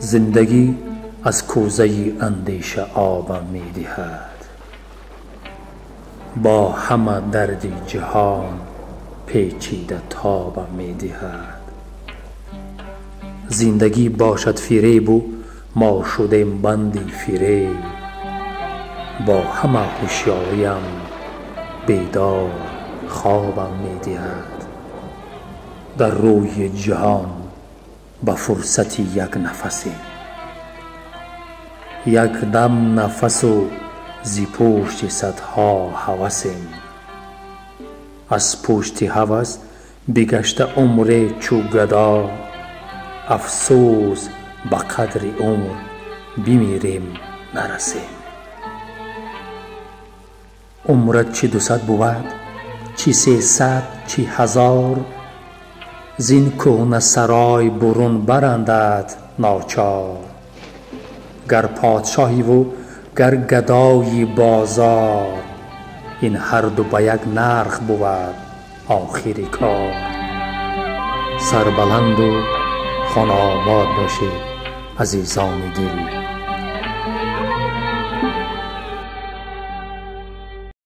Зиндагӣ аз кӯзаи андеша обам медиҳад, бо ҳама дарди ҷаҳон печида тобам медиҳад. Зиндагӣ бошад фиребу мо шудем банди фиреб, бо ҳама ҳушёриям бедор хобам медиҳад. Дар рӯи ҷаҳон ба фурсати як нафасем, як дам нафасу зи пушти садҳо ҳавасем. Аз пушти ҳавас бигашта умре чу гадо, афсӯс ба қадри умр бимирем нарасем. Умрат чи 200 бувад, чи 300, чи 1000, зин кӯҳна сарой бурун барандад ночор. Гар подшоҳиву гар гадои бозор, ин ҳарду ба як нарх бувад охири кор. Сарбаланду хонаобод бошед, азизони дил.